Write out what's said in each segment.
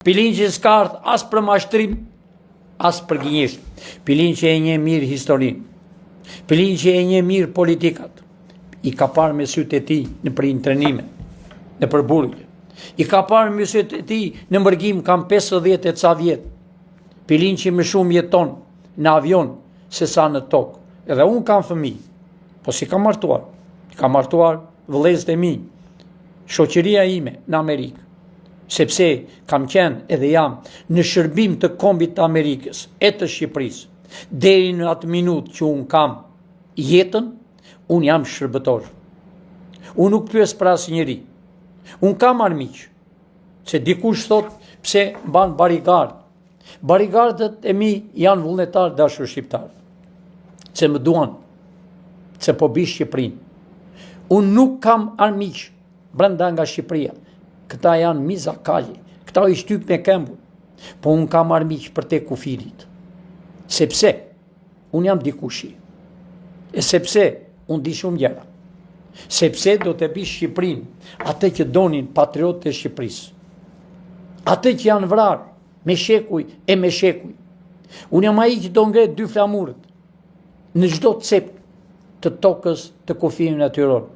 Pilinçi s'ka ardhë as për mashtrim, as për gënjeshtër. Pilinçi e njeh mirë historinë. Pilinçi e njeh mirë politikat. I ka parë me sytë e tij nëpër internime, nëpër burgje. I ka parë me sytë e tij në mërgim kam 50 e ca vjet. Pilinçi më shumë jeton në avion se sa në tokë. Edhe unë kam fëmijë, po s'i kam martuar. I kam martuar vëllezërit e mi, shoqëria ime në Amerikë. Sepse kam qenë edhe jam në shërbim të kombit të Amerikës e të Shqipërisë. Deri në atë minutë që unë kam jetën, unë jam shërbëtor. Unë nuk pyes për asnjeri. Unë kam armiq, se dikush thotë pse mban bodyguard. Bodyguardët e mi janë vullnetarë dashur shqiptarë, se më duan, se po bi Shqipërinë. Unë nuk kam armiq brenda nga Shqipëria. Këta janë miza kali, këta i shtyp me këmbë. Po unë kam armiq përtej kufirit. Sepse, unë jam dikushi. E sepse, unë di shumë gjëra. Sepse do të bi Shqipërinë, atë që donin patriotët e Shqipërisë. Atë që janë vrarë me shekuj e me shekuj. Unë jam ai që do ngre dy flamurët në çdo cep të tokës të kufirit natyror,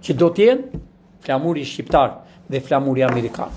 që do të jenë flamuri shqiptar dhe flamuri amerikan.